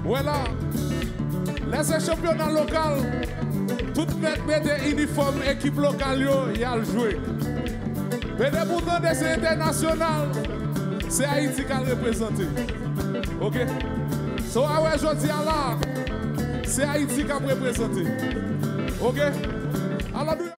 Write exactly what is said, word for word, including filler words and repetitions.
Wè la, lè se chanpyona lokal, tout mèt mete inifòm ekip lokal yo, y al jwe. Men depi w tande se entènasyonal, se Ayiti k al reprezante. Oke? So, a wè jodi a la, se Ayiti k ap reprezante. Oke? Alò, nou